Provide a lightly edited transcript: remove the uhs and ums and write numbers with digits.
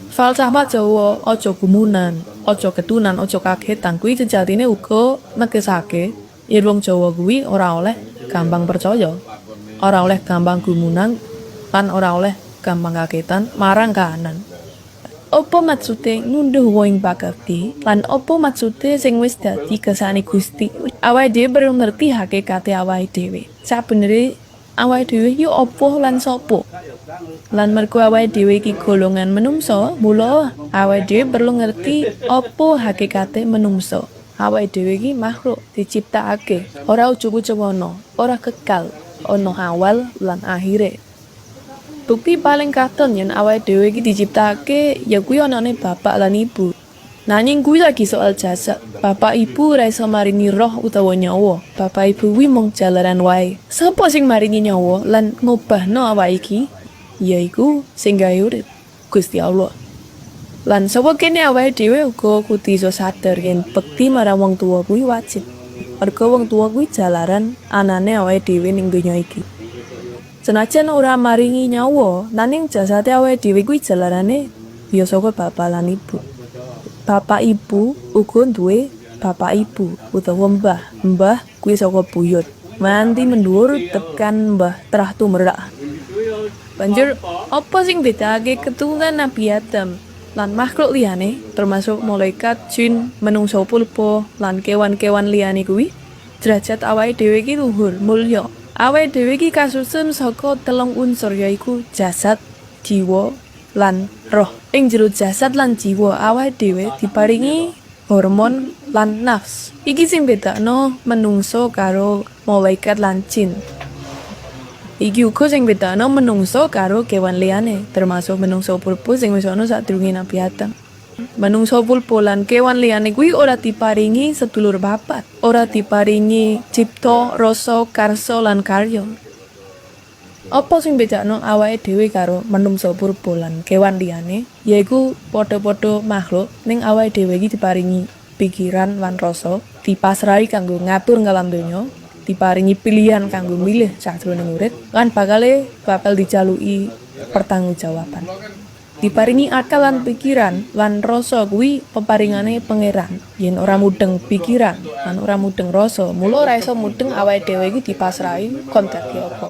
Falsafah Jawa aja gumunan, aja ketunan, aja kagetan kuwi sejatine uga negesake yen wong Jawa kuwi ora oleh gampang percaya, ora oleh gampang gumunan, lan ora oleh gampang kagetan marang kahanan. Apa maksude ngunduh wohing pakerti lan apa maksude sing wis dadi kersane Gusti? Awake dhewe perlu ngerti hakikate awake dhewe. Sabenere awake dhewe iki apa lan sapa? Lan mergo awake dhewe iki golongan menungso, mula awake dhewe perlu ngerti apa hakikate menungso. Awake dhewe iki makhluk diciptakake, ora ujug-ujug ana, ora kekal, ana awal lan akhire. Bukti paling katon yen awake dhewe iki diciptakake ya kuwi anane bapak lan ibu. Nanging kuwi lagi soal jasad. Bapak ibu ora iso maringi roh utawa nyawa. Bapak ibu kuwi mung jalaran wae. Sapa sing maringi nyawa lan ngobahno awake iki? Yaiku sing gawe urip, Gusti Allah. Lan saka kene awake dhewe uga kudu iso sadar yen bekti marang wong tuwa kuwi wajib. Mergo wong tuwa kuwi jalaran anane awake dhewe ning donya iki. Senajan ora maringi nyawa, nanging jasade awake dhewe kuwi jalarane ya saka bapak lan ibu. Bapak ibu uga duwe bapak ibu utawa mbah. Mbah kuwi saka buyut. Nganti mendhuwur tekan mbah trah tumrah. Banjur apa sing bedakake keturunan Nabi Adam lan makhluk liyane termasuk malaikat, jin, menungso purba lan kewan-kewan liyane kuwi? Derajat awake dhewe iki luhur, mulya. Awake dhewe iki kasusun saka telung unsur, yaiku jasad, jiwa, lan roh. Ing jero jasad lan jiwa awake dhewe diparingi hormon lan nafs. Iki sing bedakno menungso karo malaikat lan jin. Iki uga sing bedakno menungso karo kewan liyane, termasuk menungso purba sing wis ana sadurunge Nabi Adam. Menungso purba lan kewan liyane kuwi ora diparingi sedulur papat, ora diparingi cipta, rasa, karsa lan karya. Apa sing bedakno awake dhewe karo menungso purba lan kewan liyane? Yaiku padha-padha makhluk, ning awake dhewe iki diparingi pikiran lan rasa, dipasrahi kanggo ngatur ngalam donya, diparingi pilihan kanggo milih sajroning urip, lan bakale bakal dijaluki pertanggungjawaban. Diparingi akal lan pikiran lan rasa kuwi peparingane Pangeran. Yen ora mudeng pikiran lan ora mudeng rasa, mula ora iso mudeng awake dhewe iki dipasrahi kon dadi apa.